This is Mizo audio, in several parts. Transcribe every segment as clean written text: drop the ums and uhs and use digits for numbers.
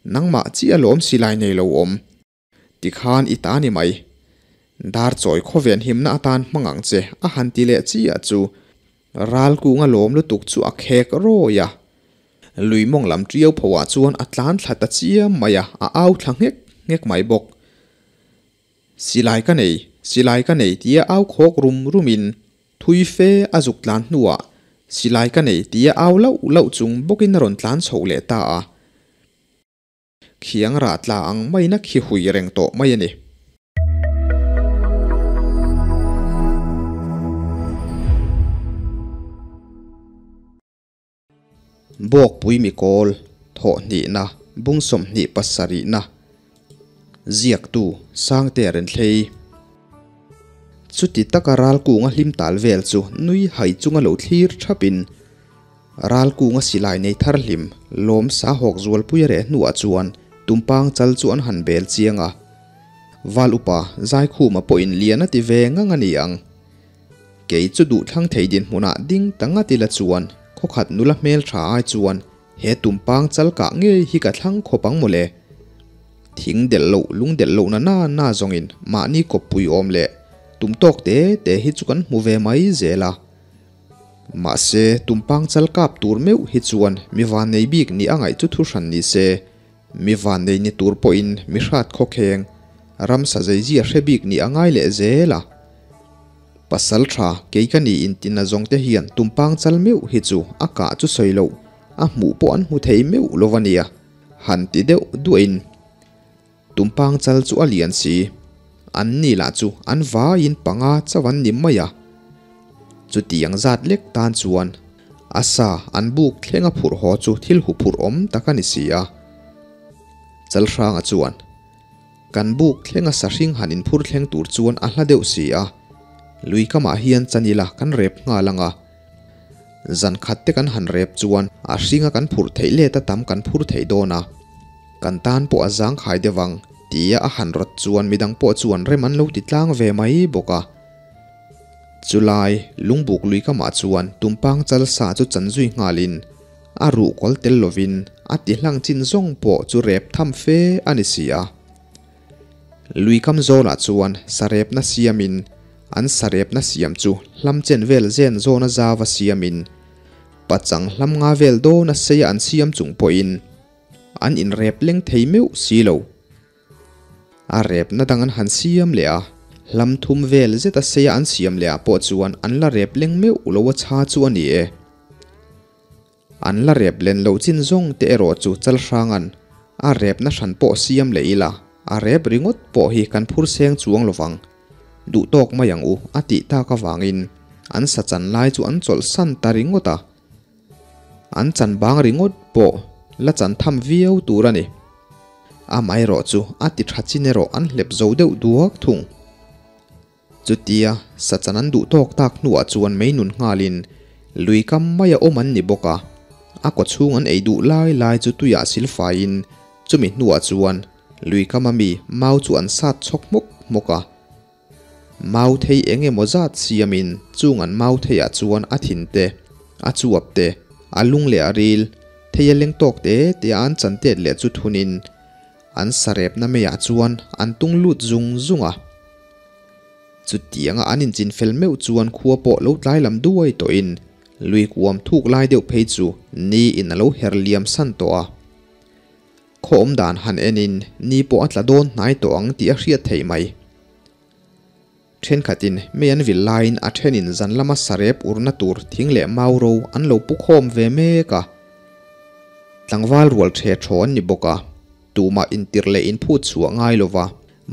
Nangmah chiah alawm silai nei lo awm. Tikhan i ta ni mai. Dar chawi khawven himna atan hmang ang che a han ti leh chiah chu ral kunga lawm lutuk chu a khek rawi a. Lui mawng lam tiau pho ah chuan a tlan thla ta chiam mai a, a au thla nghek nghek mai bawk. Silai ka nei, silai ka nei tia au khawk rum rum in thui fe a zuk tlan hnuah silai ka nei tia au lauh lauh chung bawkin a rawn tlan chhoh leh ta a. Khiang rah tla ang maiin a khi hui reng tawh mai a ni. Bawkpui mikawl thawh hnihna bung 27na ziaktu Sangte Renthlei. Chuti taka ral kunga hlim tal vel chu nui hai chunga lo thlir thapin ral kunga silai nei thar hlim lawm sa hawk zualpui a reh hnuah chuan tumpang chal chu an han bel chiang a. Val upa Zaikhuma pawhin lian a ti ve ngang a ni ang. Kei chu duhthlang thei dinhmunah ding ta ngat ila chuan khawkhat nula hmel tha ai chuan he tumpang chal kah ngei hi ka thlang khawp ang mawle. Thing delh loh lung delh loh na na na zawngin mahni kawppui awm leh tum tawk te te hi chu kan hmu ve mai zel a. Mahse tumpang chal kap tur meuh hi chuan mi vannei bik nih a ngaih chu thu hran ni se. Mi vannei ni tur pawhin mi hrat khawkheng ramsa zeizia hre bik nih a ngai leh zel a. Pasal tha kei ka ni intin a zawng te hian tumpang chal meuh hi chu a kah chu sawi loh, a hmuh pawh an hmu thei meuh lo a nia, han ti deuh duahin tumpang chal chu a lian si. An ni lah chu an vaiin panga chauh an ni mai a. Chutiang zat lek tan chuan a sa an buk thleng a phurh haw chu thil huphurh awm tak a ni si a. Chalhranga chuan. Kan buk thlenga sahring han inphur thleng tur chuan a hla deuh si a, lui kamah hian chan ila kan rep nghal ang a. Zan khat te kan han rep chuan a hringa kan phurh theih let a tam kan phur theih dawn a, kan tan pawh a zang khai deuh ang tia a han rawt chuan midang pawh chuan rem an lo ti tlang ve mai bawk a. Chulai lungbuk lui kamah chuan tumpang chal sa chu chan zui nghalin A ruh kawl tel lovin a ti hlang chin zawng pawh chu rep tham fe a ni si a. Lui kam zawlah chuan sarepna siamin an sarepna siam chu hlam chen vel zen zawna zava siamin pachang hlam nga vel dawna seia an siam chung pawhin an inrep leng thei meuh si lo. A repna dang an han siam leh a, hlam thum vel zeta seia an siam leh ah pawh chuan an la rep leng meuh lo a chha chu a ni e. An la rep len loh chin zawng te erawh chu Chalhranga'n a repna hran pawh siam leh ila, a rep ringawt pawh hi kan phur seng chuang lovang. Duh tawk mai ang u a tih tak avangin an sa chan lai chu an chawlh san ta ringawt a. An chan bang ringawt pawh la chan tham viau tur a ni. Amaherawh chu a ti tha chin erawh an hlep zo deuh duak thung. Chutia sachan an duh tawk tak hnuah chuan mei nun nghalin lui kam maia awm an ni bawk a, a kawchhung an ei duh lai lai chu tuiah silfaiin chumi hnuah chuan lui kama mi mau chu an sat chhawk hmawk hmawk a. Mau thei eng emaw zat siamin chung an mau theiah chuan a thin te, a chuap te, a lung leh a ril, thei a leng tawk te te a an chan tet leh chu thunin An sarepna meiah chuan an tung lut zung zung a. Chutianga an inchin fel meuh chuan khua pawh lo tlai lam duai tawhin lui kuam thuk lai deuh phei chu ni in a lo her liam san tawh a. Khaw awm dan han enin ni pawh a tla dawn hnai tawh ang tih a hriat theih mai. Thenkhatin mei an vil laiin a thenin zan lama sarep urna tur thing leh mau ro an lo pu khawm ve mek a. Tlangval rual the thaw an ni bawk a, tumah intirh leh inphut chhuah ngai lova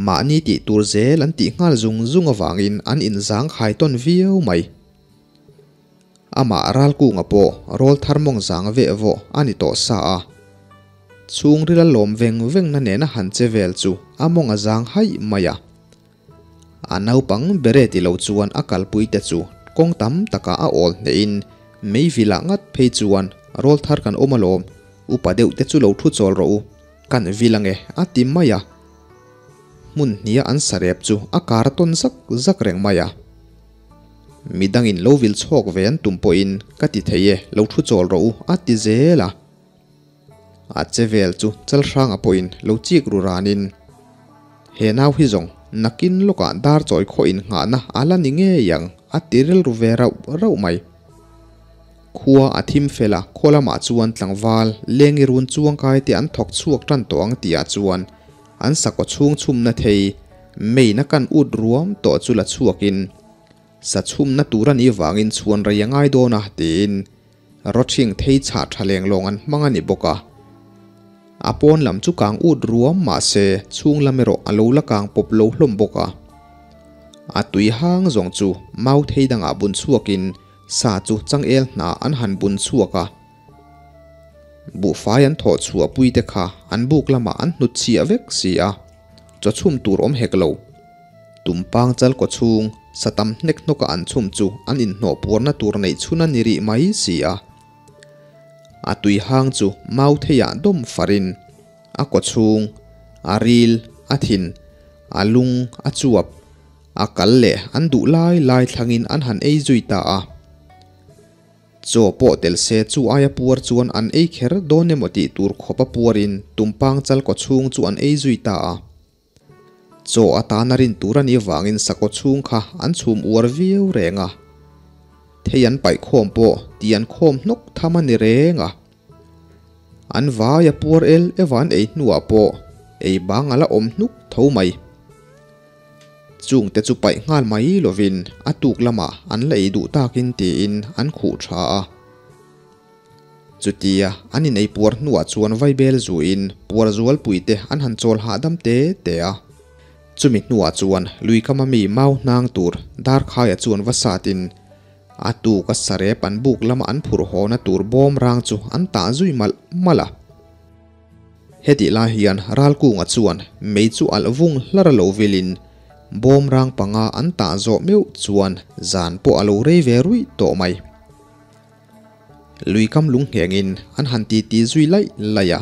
mahni tih tur zel an tih nghal zung zung avangin an inzang khai tawn viau mai. Amah Ralkunga pawh rawl thar mawng zang veh vawh a ni tawh sa a. Chhungrila lawm veng vengna nena han che vel chu a mawng a zang haih mai a. A naupang bere ti lo chuan a kalpui te chu kawng tam takah a awl hnehin mei vilah ngat phei chuan rawl thar kan awm alawm, upa deuh te chu lo thu chawl rawh u, kan vil ange a ti mai a. Hmun hnia an sarep chu a kar tawn zak zak reng mai a. Midangin lo vil chhawk ve an tum pawhin ka ti thei e, lo thu chawl rawh u a ti zel a. A che vel chu Chalhranga pawhin lo chik ru ranin, He nau hi zawng nakin lawkah dar chawi khawh innghahna a la ni ngei ang, a ti rilru ve rauh rauh mai. Khua a thim fel a, khaw lamah chuan tlangval lengi run chuangkai te an thawk chhuak tan tawh ang tihah chuan an sakawt chhung chhumna thei main a kan ut ruam tawh chu la chhuakin sa chhumna tur a nih vangin chhuan rei a ngai dawn a tiin rawthing thei chhah tha leng lawng an hmang a ni bawk a. A pawn lam chu kang ut ruam mahse chhung lam erawh a lo la kang pawp lo hlawm bawk a. A tui hang zawng chu mau thei dangah bun chhuakin sa chu changel hna an han bun chhuak a. Buhfai an thawh chhuah pui te kha an buk lamah an hnut chhiah vek si a, chaw chhum tur awm hek lo. Tumpang chal kaw chhung sa tam hnek hnawka an chhum chu an inhnawh puarna tur neih chhun a ni rih mai si a. A tui hang chu mau theiah dawm farin a kaw chhung, a ril, a thin, a lung, a chuap, a kal leh an duh lai lai thlangin an han ei zui ta a. Chaw pawh tel se chu aia puar chuan an ei kher dawn emaw tih tur khawp a puarin tumpang chal kaw chhung chu an ei zui ta a. Chaw atana rin tur a nih avangin sakaw chhung kha an chhum uar viau reng a. Thei an paih khawm pawh tih an khawm hnawk tham a ni reng a. An vai a puar el eva an ei hnuah pawh ei bang a la awm hnuk tho mai. Chungte chu paih nghal mai lovin a tuk lamah an la ei duh takin tiin an khuh tha a. Chutia an inei puar hnuah chuan vaibel zuin puar zualpuite an han chawl hahdam te te a. Chumi hnuah chuan luikama mi mau hnang tur Darkhaia chuan va satin a tuka sarep an buk lama an phurh hawna tur bawm rang chu an tah zui malh malh a. Hetih lai hian Ralkunga chuan mei chu alh vung hlar a lo vilin bawm rang panga an tah zawh meuh chuan zan pawh a lo rei ve ruih tawh mai. Lui kam lung nghengin an han titi zui laih laih a.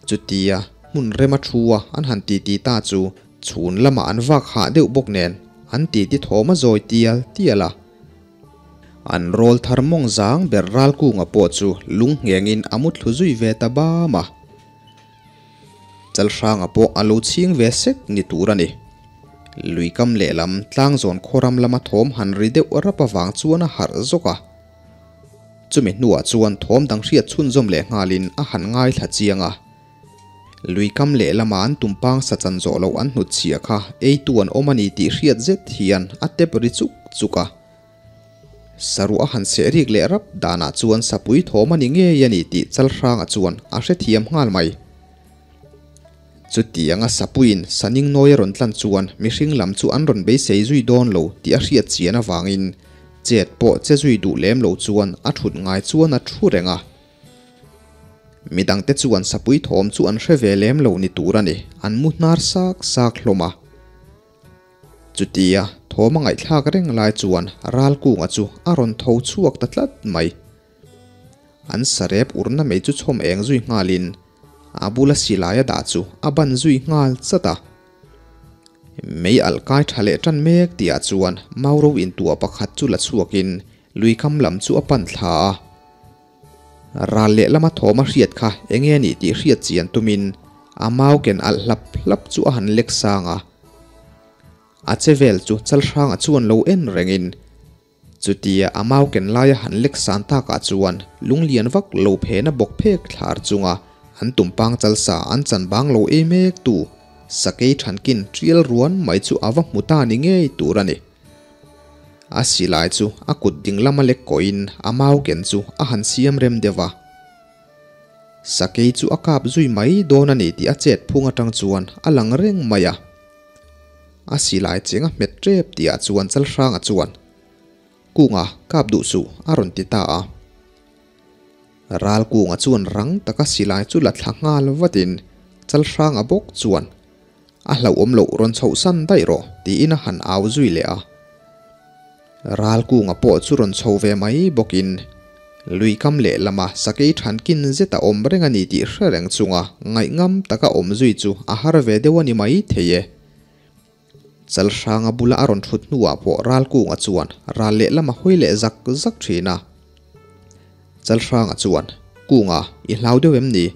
Chutia hmun rema thu a an han titi ta chu chhun lamah an vak hah deuh bawk nen an titi thawm a zawi tial tial a. An rawl thar mawng zang ber Ralkunga pawh chu lung nghengin a mu thlu zui ve ta bam a. Chalhranga pawh a lo chhing ve sek ni tur a ni. Luikam lehlam tlangzawn khawram lama thawm han ri deuh rap avang chuan a harh zawk a. Chumi hnuah chuan thawm dang hriat chhunzawm leh nghalin a han ngaithla chiang a. Luikam lehlama an tumpang sa chan zawh loh an hnut chhiah kha eitu an awm a ni tih hriat zet hian a tep ri chuk chuk a. Saruh a han seh rik leh rap danah chuan sapui thawm a ni ngei a ni tih Chalhranga chuan a hrethiam nghal mai. Chutianga sapuiin saning nawi a rawn tlan chuan mihring lam chu an rawn beisei zui dawn lo tih a hriat chian avangin chet pawh che zui duh lem lo chuan a thut ngai chuan a thu reng a. Midangte chuan sapui thawm chu an hre ve lem lo ni tur a ni, an mu hnar sak sak hlawm a. Chutia thawm a ngaihthlak reng lai chuan Ralkunga chu a rawn tho chhuak ta tlat mai. An sarep urna mei chu chhawm eng zui nghalin a bula silai a dah chu a ban zui nghal chat a. Mei alh kai tha leh tan mek tihah chuan Mauro intuah pakhat chu la chhuakin luikam lam chu a pan thla a. Ral lehlama thawm a hriat kha enge a nih tih hriat chian tumin a mau ken alh hlap hlap chu a han lek sang a. A che vel chu Chalhranga chuan lo en rengin chutia a mau ken laia han lek san takah chuan lunglian vak lo phena bawk phek thlar chunga an tumpang chalsa an chan bang lo ei mek tu sakei thankin tial ruan mai chu a va hmu ta ni ngei tur a ni. A silai chu a kut ding lama lek kawhin a mau ken chu a han siam rem deuh a. Sakei chu a kap zui mai dawn a ni tih a chet phung atang chuan a lang reng mai a. A silai cheng a hmet tep tihah chuan Chalhranga chuan, Kunga, kap duh suh, a rawn ti ta a. Ralkunga chuan rang taka silai chu la thla nghal vatin Chalhranga bawk chuan, A hlauhawm loh rawn chhoh san daih rawh, tiin a han au zui leh a. Ralkunga pawh chu rawn chho ve mai bawkin luikam lehlama sakei thankin zet a awm reng a ni tih hre reng chunga ngaihngam taka awm zui chu a har ve deuh a ni mai thei e. Chalhranga bula a rawn thut hnuah pawh Ralkunga chuan ral lehlam a hawi leh zak zak thin a. Chalhranga chuan. Kunga, i hlau deuh em ni?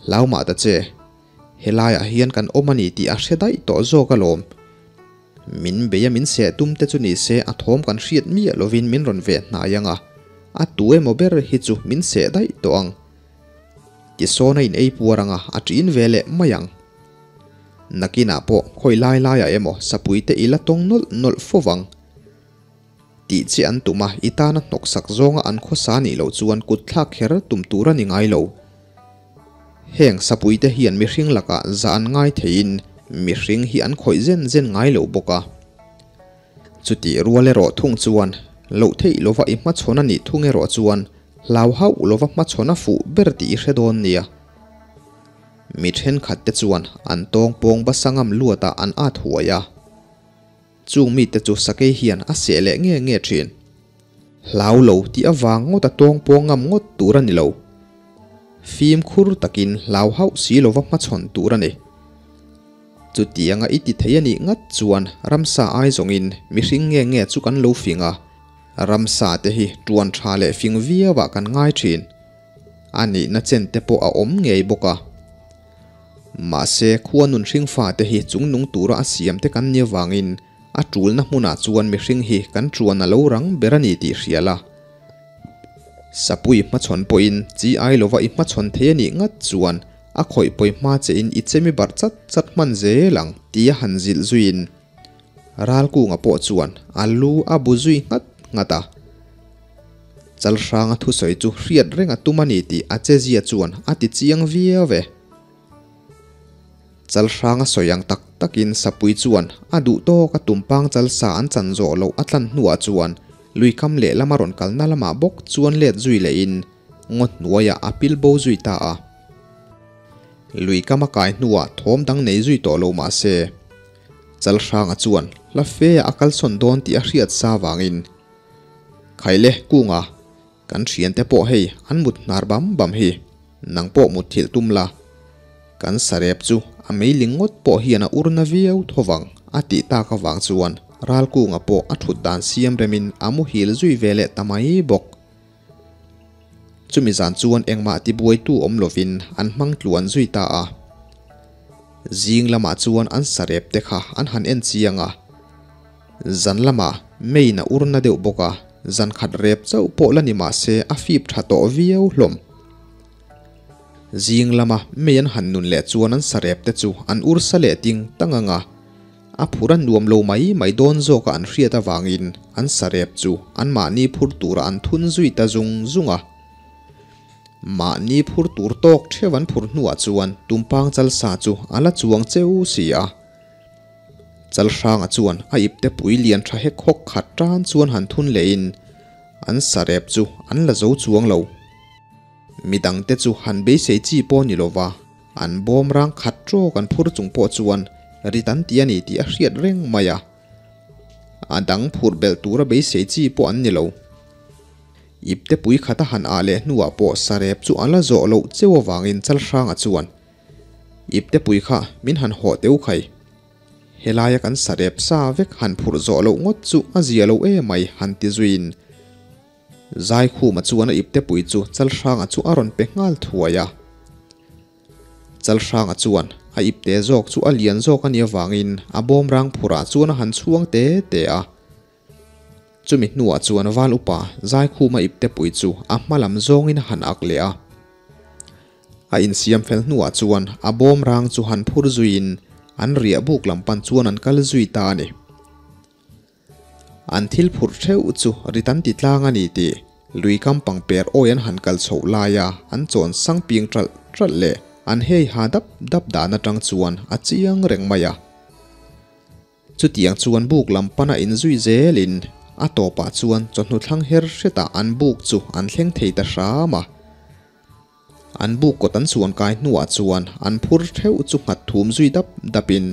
Hlau mah ta che. Helaiah hian kan awm a ni tih a hre daih tawh zawk alawm. Min bei a min seh tum te chu ni se a thawm kan hriat miah lovin min rawn veh hnai ang a, a tu emaw ber hi chu min seh daih tawh ang. Tisawn a in ei puar ang a, a ṭin ve leh mai ang. Nakinah pawh khawi lai laiah emaw sapui te i la tawng nawlh nawlh fo vang. Tih che an tum a, i tana hnawksak zawnga an khawsa nih loh chuan kut thlak kher tum tur a ni ngai lo. Heng sapuite hian mihring lakah zah an ngai theiin mihring hi an khawih zen zen ngai lo bawk a. Chutih rual erawh thung chuan loh theih lova i hmachhawn a nih thung erawh chuan hlau hauh lova hmachhawn a fuh ber tih i hre dawn nia. Mi thenkhat te chuan an tawng pawng basa ngam luatah an at huai a. Chung mite chu sakei hian a seh leh nge nge thin. Hlau lo tih avang ngawt a tawng pawng ngam ngawt tur a ni lo. Fimkhur takin hlau hauh si lova hmachhawn tur a ni. Chutianga i ti thei a nih ngat chuan ramsa ai zawngin mihring nge nge chu kan lo fing a, ramsa te hi tuan tha leh fing viauah kan ngai thin. A nihna chen te pawh a awm ngei bawk a. Mahse, khua nun hring fate hi chungnung tura a siam te kan nia vangin a tulna hmunah chuan mihring hi kan tuan a lo rang ber a ni tih hria la. Sapui hmachhawn pawhin chi ai lova i hmachhawn thei a nih ngat chuan a khawih pawi hma chein i chemi barh chat chat hman zel ang tia han zilh zuiin Ralkunga pawh chuan a lu a bu zui nghat nghat a. Chalhranga thusawi chu hriat reng a tum a ni tih a chezia chuan a ti chiang viau e. Chalhranga sawi ang tak takin Sapui chuan a duh tawk a tumpang chalsa an chan zawh loh a tlan hnuah chuan luikam lehlam a rawn kalna lamah bawk chuan let zui lehin ngaw hnuaiah a pil bo zui ta a. Luikam a kai hnuah thawm dang nei zui tawh lo mah se, Chalhranga chuan hla fe ah a kalsawn dawn tih a hriat sa vangin, Khaile Kunga, kan thiante pawh hei an mut hnar bam bam hi, nang pawh mut thilh tum la. Kan sarep chu a meiling ngawt pawh hian a ur na viau tho vang a tih tak avang chuan Ralkunga pawh a thut dan siam remin a muhil zui ve leh ta mai bawk. Chumi zan chuan engmah tibuaitu awm lovin an hmang tluan zui ta a. Zing lamah chuan an sarep te kha an han en chiang a. Zan lamah meiin a ur na deuh bawk a, zan khat rep chauh pawh la ni mah se a fip tha tawh viau hlawm. Zing lama mei an han nun leh chuan an sarep te chu an ur sa leh ting tang ang a. A phur a nuam lo mai mai dawn zawka an hriat avangin an sarep chu anmahni phur tura an thun zui ta zung zung a. Mahni phur tur tawk theuh an phur hnuah chuan tumpang chalsa chu a la chuang cheu si a. Chalhranga chuan a ipte pui lian tha hek hawk khat tan chuan han thun lehin an sarep chu an la zo chuang lo. Midangte chu han beisei chi pawh ni lova an bawm rang khat tawk an phur chung pawh chuan rit an ti a ni tih a hriat reng mai a. A dang phur belh tura beisei chi pawh an ni lo. Ipte pui khat a han ah leh hnuah pawh sarep chu a la zawh loh cheu avangin Chalhranga chuan, Ipte pui kha min han hawh teu khai. Helaia kan sarep sa vek han phurh zawh loh ngawt chu a zia lo emai han ti zuiin Zaikhuma chuan a iptepui chu Chalhranga chu a rawn pe nghal thuai a. Chalhranga chuan a ipte zawk chu a lian zawk a nih avangin a bawmrang phurah chuan a han chhuang te te a. Chumi hnuah chuan Val upa Zaikhuma iptepui chu a hma lam zawngin a han ak leh a. A insiam fel hnuah chuan a bawmrang chu han phur zuiin an riah buk lam pan chuan an kal zui ta a ni. An thil phurh theuh chu rit an ti tlang a ni tih lui kam pangper awi an han kal chhoh laia an chawn sang ping ṭalh ṭalh leh an hei ha dap dap dan aṭang chuan a chiang reng mai a. Chutiang chuan buk lam pana inzui zelin a tawpah chuan chawhnu thlang her hretah an buk chu an thleng thei ta hram a. An buk kawt an chuan kai hnuah chuan an phur theuh chu nghat thum zui dap dapin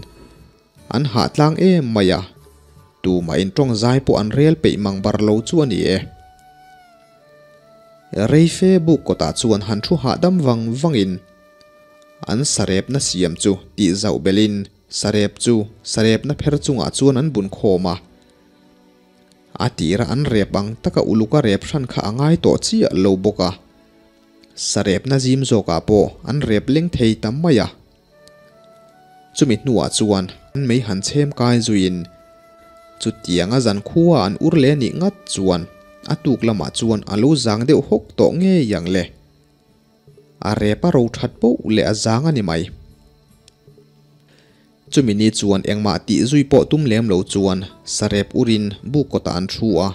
An hah tlang em mai a, tumah in tawng zai pawh an rel peih mang bar lo chu a ni e. Reife buk kawtah chuan han thu hahdam vang vangin an sarepna siam chu tih zauh belhin sarep chu sarepna pher chungah chuan an bun khawm a. A tira an rep ang taka uluka rep hran kha a ngai tawh chiah lo bawk a. Sarepna zim zawkah pawh an rep leng thei ta mai a. Chumi hnuah chuan an mei han chhem kai zuiin chutianga zan khua an ur leh nih ngat chuan a tuk lamah chuan a lo zang deuh hawk tawh ngei ang le. A rep a ro that poh leh a zang a ni mai. Chumi ni chuan engmah tih zui pawh tum lem lo chuan sarep urin buk kawtah an thu a.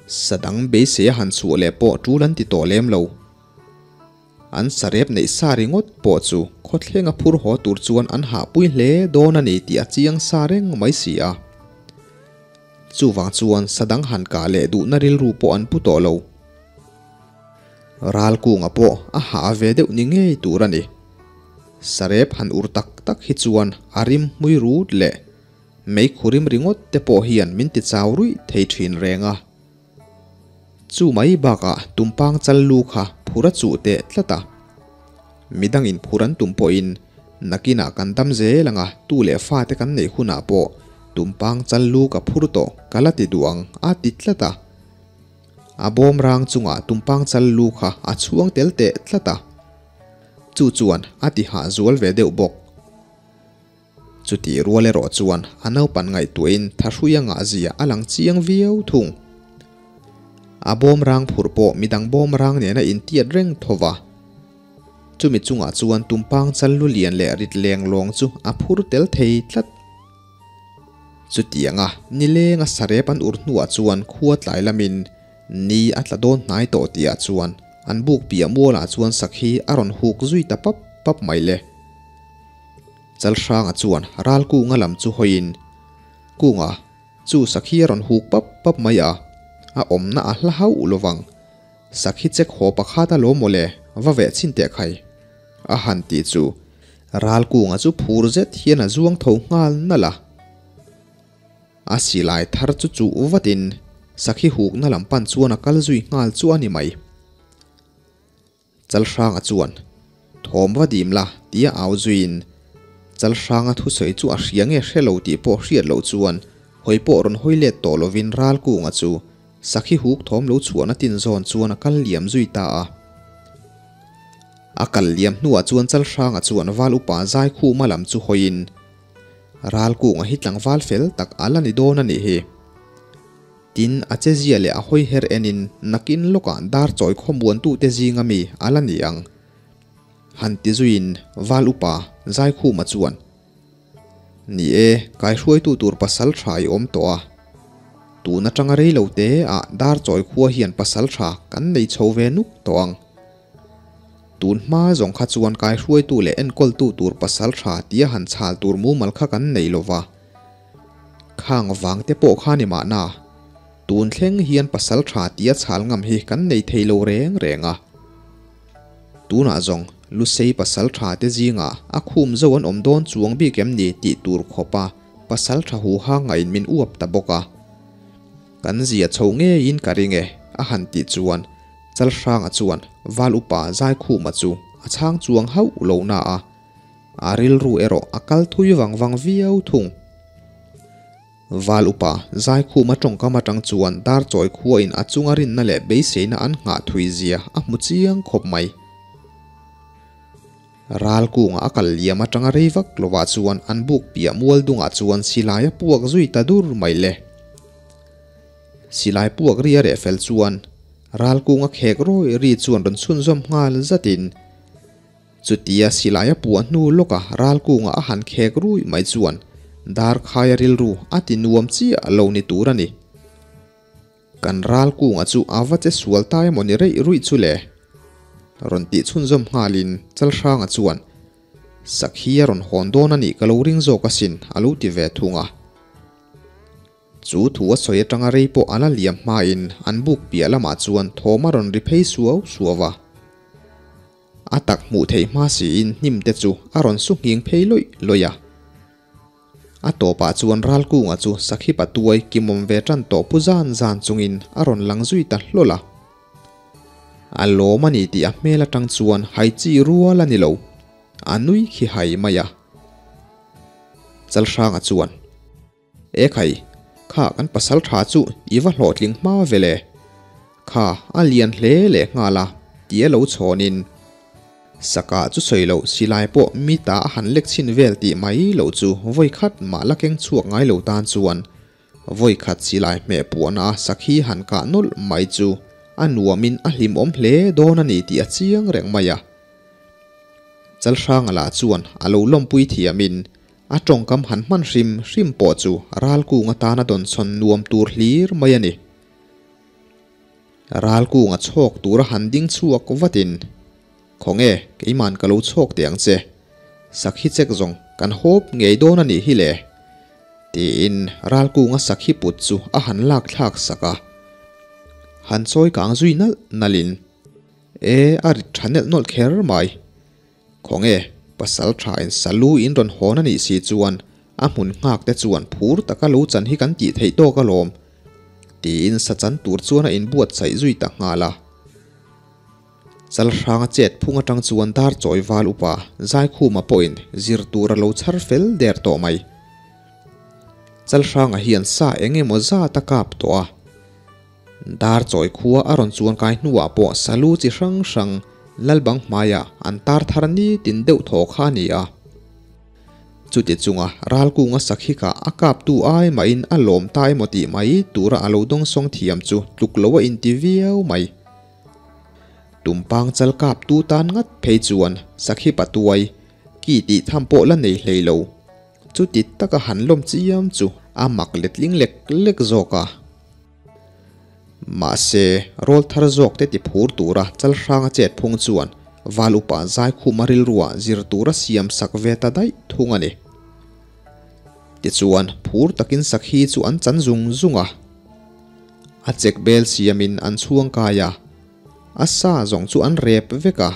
Sa dang beisei a han chhuah leh pawh tul an ti tawh lem lo. An sarep neih sa ringawt pawh chu khawthlenga phur haw tur chuan an hahpui hle dawn a ni tih a chiang sa reng mai si a. Chuvang chuan sa dang han kah leh duhna rilru pawh an pu tawh lo. Ral kunga pawh a hah ve deuh ni ngei tur a ni. Sarep han ur tak tak hi chuan a rim hmui rut leh mei khurim ringawt te pawh hian min ti chau ruih thei thin reng a. Chu mai bakah tumpang chal lu kha phur a chuh teh tlat a. Midangin phur an tum pawhin nakinah kan dam zel ang a, tu leh fate kan neih hunah pawh tumpang chal lu ka phur tawh ka la ti duh ang a ti tlat a. A bawm rang chungah tumpang chal lu kha a chhuang tel teh tlat a. Chu chuan a ti hah zual ve deuh bawk. Chutih rual erawh chuan a naupan ngaihtuahin thahrui a ngahzia a lang chiang viau thung. A bawm rang phurh pawh midang bawm rang nena intiat reng tho va. Chumi chungah chuan tumpang chal lu lian leh rit leng lawng chu a phur tel thei tlat. Chutianga nilenga sarep an ur hnuah chuan khua tlai lamin ni a tla dawn hnai tawh tihah chuan an buk piah mualah chuan sakhi a rawn huk zui ta pap pap mai le. Chalhranga chuan ral kunga lam chu hawiin, Kunga, chu sakhi a rawn huk pap pap mai a, a awmna a hla hauh lovang. Sakhi chek haw pakhat a lo maw le, va veh chhin teh khai. A han tih chu ral kunga chu phur zet hian a zuang tho nghal nalh a. A silai thar chu chuh vatin sakhi hukna lam pan chuan a kal zui nghal chu a ni mai. Chalhranga chuan, Thawm va dim la, tia au zuiin Chalhranga thusawi chu a hria nge hre lo tih pawh hriat loh chuan hawi pawh rawn hawi let tawh lovin Ralkunga chu sakhi huk thawm lo chhuahna tin zawn chuan a kal liam zui ta a. A kal liam hnuah chuan Chalhranga chuan Val upa Zaikhuma lam chu hawiin, Ralkunga hi tlangval fel tak a la ni dawn a nih hi. Tin, a chezia leh a hawi her enin nakin lawkah dar chawi khawmuantute zinga mi a la ni ang. Han ti zuiin Val upa Zaikhuma chuan, Ni e, kaihruaitu tur pasal tha i awm tawh a. Tun atanga rei lo te ah dar chawi khua hian pasal tha kan nei chho ve nuk tawh ang. Tun hma zawng kha chuan kaihruaitu leh enkawltu tur pasal tha tia han chhal tur mumal kha kan nei lo va. Khang vang te pawh kha ni mahna, tun thleng hian pasal tha tia chhal ngam hi kan nei thei lo reng reng a. Tunah zawng Lusei pasal tha te zingah a khum zo an awm dawn chuang bik em ni tih tur khawpa pasal tha huha ngain min uap ta bawk a. Kan zia chho ngeiin ka ring e, a han tih chuan Chalhranga chuan Val upa Zaikhuma chu a chhang chuang hauh lo na a. A rilru erawh a kal thui vang vang viau thung. Val upa Zaikhuma tawngkam atang chuan dar chawi khuain a chunga rinna leh beiseina an nghah thui zia a hmu chiang khawp mai. Ral kunga a kal liam atanga rei vak lovah chuan an buk piah mual dungah chuan silai a puak zui ta dur mai le. Silai puak ri a reh fel chuan ral kunga khek rawi ri chuan rawn chhunzawm nghal zatin Chutia silai a puah hnu lawka ral kunga a han khek rui mai chuan dar khaia rilru a ti nuam chiah lo ni tur a ni. Kan ral kunga chu a va che sual ta emaw ni reih ruih chu le? Rawn tih chhunzawm nghalin Chalhranga chuan Sakhi a rawn hawn dawn a nih ka lo ring zawk asin a lo ti ve thung a. Chu thu a sawi atanga rei pawh a la liam hmain an buk piah lamah chuan thawm a rawn ri phei suau suau a. A tak hmuh theih hma siin hnim te chu a rawn su nghing phei lawih lawih a. A tawpah chuan Ralkunga chu sakhi patuai kimawm ve tan tawh pu zan zan chungin a rawn lang zui ta hlawl a. A lawm a ni tih a hmel atang chuan hai chi rual a ni lo. A nui khi hai mai a. Chalhranga chuan. E khai, kha kan pasal tha chu i va hlawhtling hma ve le. Kha a lian hle leh nghal a. Tia lo chhawnin, Saka chu sawi loh silai pawh mi ta a han lek chhin vel tih mai loh chu vawi khat mah la keng chhuak ngai lo tan chuan vawi khat silai hmeh puahna a sakhi han kah nawlh mai chu a nuamin a hlimawm hle dawn a ni tih a chiang reng mai a. Chalhranga lah chuan a lo lawmpui thiamin a tawngkam han hman hrim hrim pawh chu ralkung atana dawnsawn nuam tur hlir mai a ni. Ralkunga chhawk tura han ding chhuak vatin, Khawnge, keiman ka lo chhawk teh ang che. Sakhi chek zawng kan hawp ngei dawn a nih hi le, tiin Ralkunga sakhi put chu a han lak thlak sak a. Han chawi kang zui nalh nalhin, E, a rit tha nelh nawlh kher mai. Khawnge, pasal thain salu in rawn hawn a nih si chuan a hmun nghak te chuan phur taka lo chan hi kan tih theih tawk alawm, tiin sa chan tur chuan a inbuatsaih zui ta nghal a. Chalhranga chet phung atang chuan dar chawi val upa Zaikhuma pawhin zir tur a lo chhar fel der tawh mai. Chalhranga hian sa eng emaw zat a kap tawh a. Dar chawi khua a rawn chuan kai hnuah pawh salu chi hrang hrang Lalbang hmaiah an tar thar nitin deuh thaw kha a ni a. Chuti chunga ralkunga sakhika a kaptu ai mahin a lawm ta emaw tih mai tura a lo dawngsawng thiam chu tluk lo a inti viau mai. Tumpang chal kaptu tan ngat phei chuan sakhi patuai ki tih tham pawh la nei hlei lo. Chuti taka han lawm chiam chu a mak letling lek lek zawk a. Mahse, rawl thar zawk te ti phur tura Chalhranga chet phung chuan Val upa Zaikhuma rilruah zir tura siam sak ve ta daih thung a ni. Tichuan, phur takin sakhi chu an chan zung zung a. A chek bel siamin an chhuang kai a, a sa zawng chu an rep vek a.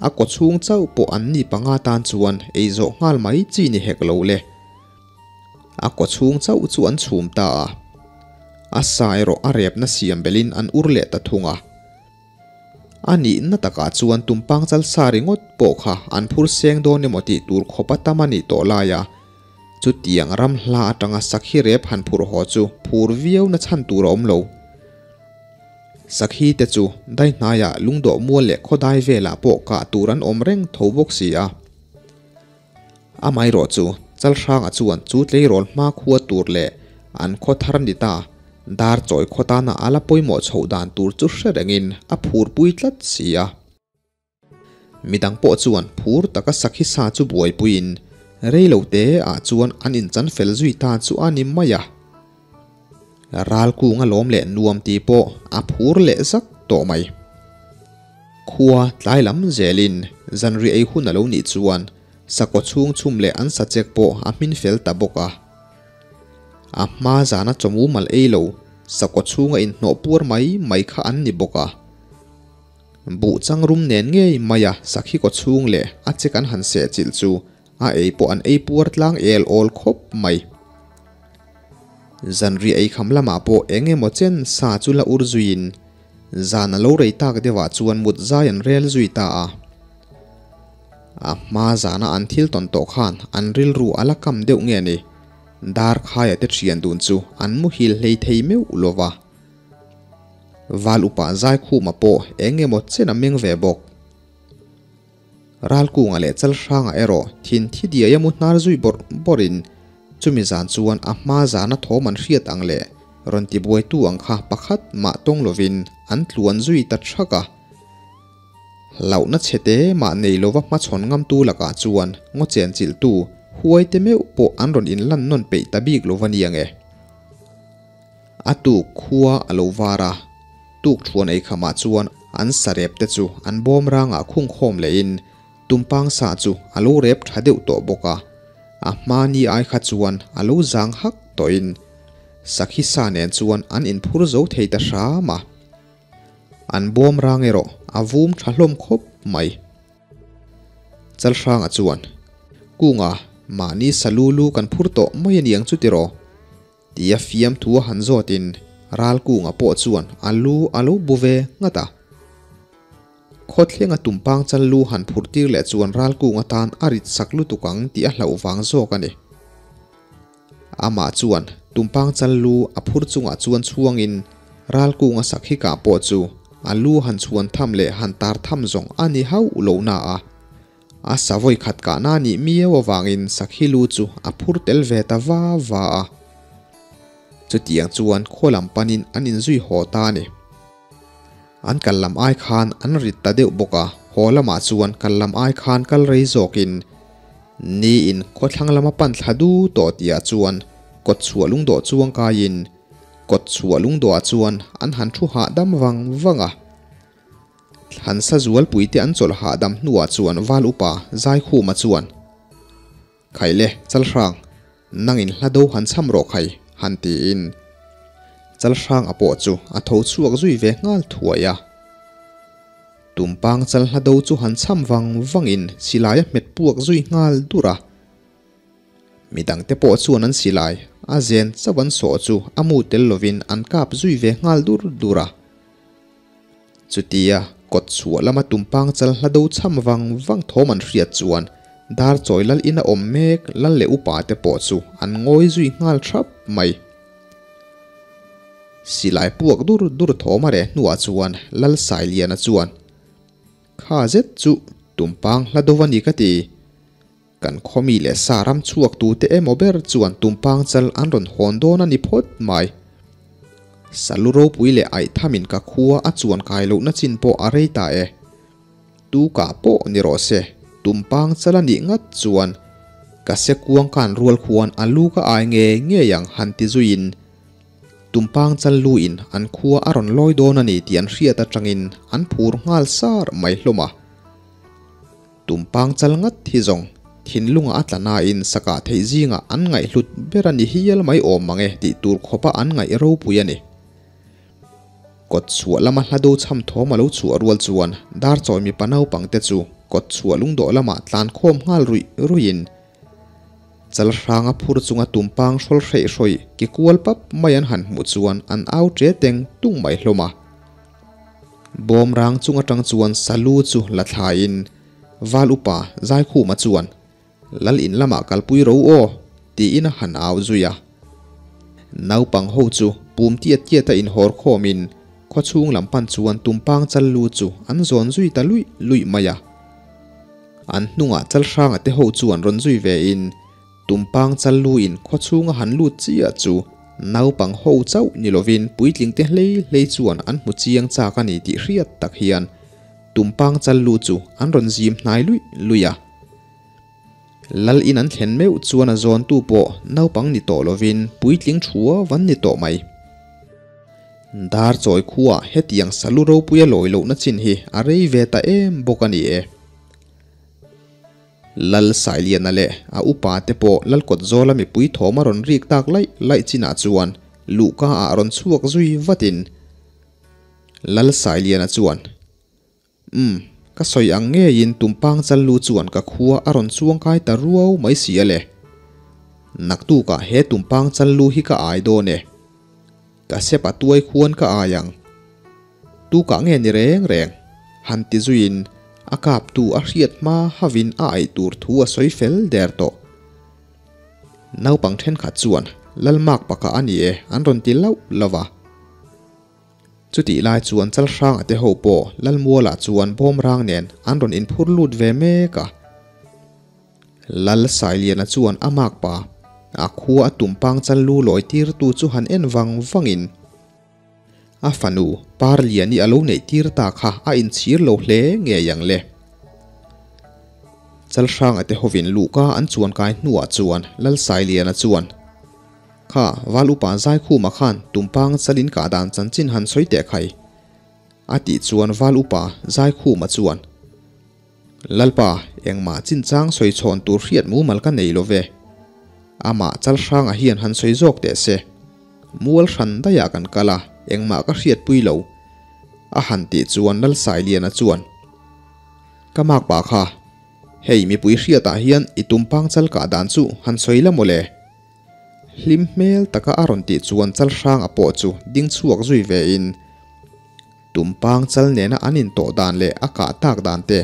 A kawchhung chauh pawh an ni panga tan chuan ei zawh nghal mai chi ni hek lo le. A kawchhung chauh chu an chhum ta a, a sa erawh a repna siam belhin an ur leh ta thung a. A nihna takah chuan tumpang chal sa ringawt pawh kha an phur seng dawn emaw tih tur khawp a tam a nih tawh lai a, chutiang ram hla atanga sakhi rep han phurh haw chu phur viau na chhan tur a awm lo. Sakhi te chu daihnaiah lungdawh mual leh khawdai velah pawh kah tur an awm reng tho bawk si a. Amaherawh chu Chalhranga chuan chu tleirawl hma khua tur leh an khaw thar ni ta, dar chawi khaw tana a la pawimawh chhoh dan tur chu hre rengin a phurpui tlat si a. Midang pawh chuan phur taka sakhi sa chu buaipuiin reilo te ah chuan an inchan fel zui ta chu a ni mai a. Ralkung a lawm leh nuam tih pawh a phur leh zak tawh mai. Khua tlai lam zelin zanriah ei hun a lo nih chuan sakaw chhung chhum leh an sachek pawh a hmin fel ta bawk a. A hma zana chawmu mal ei lo sakaw chhunga inhnawh puar mai mai kha an ni bawk a. Buh chang rum nen ngei maia sakhi kaw chhung leh a chek an han sehchilh chu A ei pawh an ei puar tlang el awl khawp mai. Zanriah ei kham lamah pawh eng emaw chen sa chu la ur zuiin zan a lo rei tak deuhah chuan mut zai an rel zui ta a. A hma zana an thil tawn tawh khan an rilru a la kam deuh nge ni, dar khaia te thian dun chu an muhil hlei thei meuh lo va. Val upa Zaikhuma pawh eng emaw chen a meng ve bawk. Ralkunga leh Chalhranga erawh thin thi diai a mu hnar zui bawrh bawrhin chumi zan chuan a hma zana thawm an hriat ang leh rawn tibuaitu ang kha pakhat mah tawng lovin an tluan zui ta thak a. Hlauhna chhete mah nei lova hmachhawn ngamtu lakah chuan ngaw chenchilhtu huai te meuh pawh an rawn inlan nawn peih ta bik lova niang e. A tuk khua a lo var a, tuk thuan ei khamah chuan an sarep te chu an bawm rangah khung khawm lehin tumpang sa chu a lo rep tha deuh tawh bawk a, a hma ni ai kha chuan a lo zang hak tawhin sakhi sa nen chuan an inphur zo thei ta hram a. An bawm rang erawh a vum tha hlawm khawp mai. Chalhranga chuan, Kunga, mahni sa lu lu kan phur tawh mai a niang chu tiraw? Tia fiamthu a han zawtin Ralkunga pawh chuan a lu a lo bu ve nghat a. Khawthlenga tumpang chal lu han phurh tir leh chuan Ralkunga tan a rit sak lutuk ang tih a hlauh vang zawk a ni. Amah chuan tumpang chal lu a phur chungah chuan chhuangin Ralkunga sak hikah pawh chu a lu han chhuan tham leh han tar tham zawng a ni hauh lo na a, a sa vawi khat kahna a nih miau avangin sakhi lu chu a phur tel ve ta va va a. Chutiang chuan khaw lam panin an inzui haw ta a ni. An kal lam ai khan an rit ta deuh bawk a, haw lamah chuan kal lam ai khan kal rei zawkin niin khawthlang lama pan thla du tawh tihah chuan kawtchhuah lungdawh chuang kaiin kawtchhuah lungdawhah chuan an han thu hahdam vang vang a. Thlansa zualpuite an chawlh hahdam hnuah chuan Val Upa Zaikhuma chuan, Khaile, Chalhrang, nangin hla do han cham rawh khai, han tiin Chalhranga pawh chu a tho chhuak zui ve nghal thuai a. Tumpang chal hla do chu han cham vang vangin silai a hmet puak zui nghal dur a. Midangte pawh chuan an silai a zen chauh an sawh chu a mu tel lovin an kap zui ve nghal dur dur a. Chutia kawt chhuah lama tumpang chal hla do cham vang vang thawm an hriat chuan dar chawi lal ina awm mek lal leh upa te pawh chu an ngawi zui nghal thap mai. Silai puak dur dur thawm a reh hnuah chuan Lal Sailiana chuan, Kha zet chu tumpang hla do a ni ka ti. Kan khawmi leh sa ram chhuak tute emaw ber chuan tumpang chal an rawn hawn dawn a ni phawt mai. Salu ropui leh aihthamin ka khua a chuan kai lohna chin pawh a rei ta e. Tu kah pawh ni rawh se, tumpang chal a nih ngat chuan ka se kuang kan rual khuan a lu ka ai ngei ngei ang han ti zuiin tumpang chal luin an khua a rawn lawi dawn a ni tih an hriat atangin an phur nghal sar mai hlawm a. Tumpang chal ngat hi zawng thinlunga a tla nain sakah theih zingah an ngaihhlut ber a ni hial mai awm mang e tih tur khawpa an ngaih ropui a ni. Kawt chhuah lama hla do chham thawm a lo chhuah rual chuan dar chawi mipa naupang te chu kawt chhuah lungdawh lamah tlan khawm nghal ruih ruihin chal hranga phur chunga tumpang hrawl hreih hrawih ke kual pap mai an han hmuh chuan an au ṭe teng tung mai hlawm a. Bawm rang chung atang chuan Salu chu la thlaiin Val upa Zaikhuma chuan, Lal in lamah kalpui ro aw, tiin a han au zui a. Naupang ho chu pum tiat tiat a inhawr khawmin khawchhung lam pan chuan tumpang chal lu chu an zawn zui ta luih luih mai a. An hnungah Chalhranga te ho chuan rawn zui vein Tumpang chal luin khawchhunga han lut chiah chu naupang ho chauh ni lovin puitlingte hlei hlei chuan an hmu chiang chak a ni tih hriat tak hian tumpang chal lu chu an rawn zim hnai luih luih a. Lal in an thlen meuh chuan a zawntu pawh naupang ni tawh lovin puitling thua van ni tawh mai. Dar chawi khuaah hetiang salu ropuia lawi lohna chin hi a rei ve ta em bawk a ni e. Lal Sailiana leh a upa te pawh Lal Kawtzawla mipui thawm a rawn rik tak laih laih chinah chuan luhka ah rawn chhuak zui vatin Lal Sailiana chuan, Umm, ka sawi ang ngeiin Tumpang chal lu chuan ka khua a rawn chuang kai ta ruau mai si a le. Naktukah he Tumpang chal lu hi ka ai dawn e. Ka sepa tuai khuan ka ai ang. Tukah nge ni reng reng? Han ti zuiin a kaptu a hriat hma havin a aih tur thu a sawi fel der tawh. Naupang thenkhat chuan Lalmak pakah a ni e an rawn ti lauh lauh a. Chutih lai chuan Chalhranga te ho pawh Lalmualah chuan bawmrang nen an rawn inphur lut ve mek a. Lal Sailiana chuan a makpa a khua a tumpang chal lu lawi tirtu chu han en vang vangin, A fanu Parliani a lo neih tir ta kha a inchhir lo hle ngei ang le. Chalhranga te hovin luhka an chuan kai hnuah chuan Lal Sailiana chuan, Kha, Val upa Zaikhuma khan tumpang chalin kah dan chanchin han sawi teh khai. A tih chuan Val upa Zaikhuma chuan, Lalpa, engmah chinchang sawi chhawn tur hriat mumal ka nei lo ve. Amah Chalhranga hian han sawi zawk teh se. Mual hran daiah kan kal a, engmah ka hriatpui lo. A han tih chuan Lalsailiana chuan, Ka makpa kha, hei mipui hriatah hian i tumpang chal kah dan chu han sawi la mawle. Hlim hmel taka a rawn tih chuan Chalhranga pawh chu ding chhuak zui vein, Tumpang chal nena an intawh dan leh a kah tak dan te,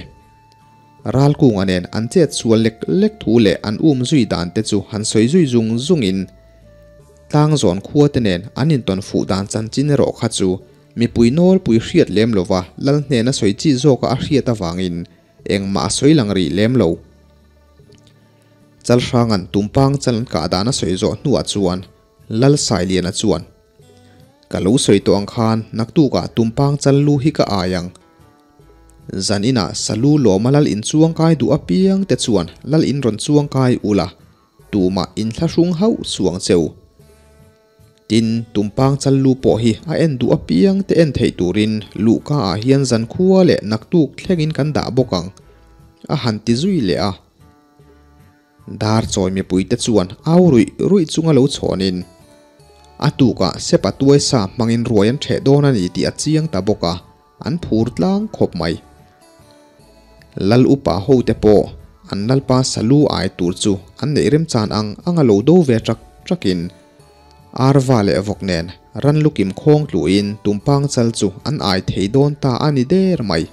Ralkunga nen an chet sual lek lek thu leh an um zui dan te chu han sawi zui zung zungin Tlangzawn khua te nen an intawn fuh dan chanchin erawh kha chu Mipui nawlpui hriat lem lova lal hnena sawi chi zawka a hriat avangin engmah a sawi lang rih lem lo. Chalhranga'n tumpang chal an kah dan a sawi zawh hnuah chuan Lal Sailiana chuan, Ka lo sawi tawh ang khan naktukah tumpang chal lu hi ka ai ang. Zan inah salu lawma lal in chuangkai duh apiang te chuan lal in rawn chuangkai ula, tumah in thlahrung hauh suang cheu. Tin, tumpang chal lu pawh hi a en duh apiang te en theih turin luhka ah hian zankhua leh naktuk thlengin kan dah bawk ang, a han ti zui leh a. Dar chawi mipuite chuan au ruih ruih chunga lo chhawnin, a tukah sepa tuai sa hmangin ruai an ṭheh dawn a ni tih a chiang ta bawk a, an phur tlang khawp mai. Lal upa hote pawh an lalpa salu ai tur chu an neih remchan ang anga lo do ve ṭak ṭakin, arva leh vawk nen ran lukim khawng tluin tumpang chal chu an ai thei dawn ta a ni der mai.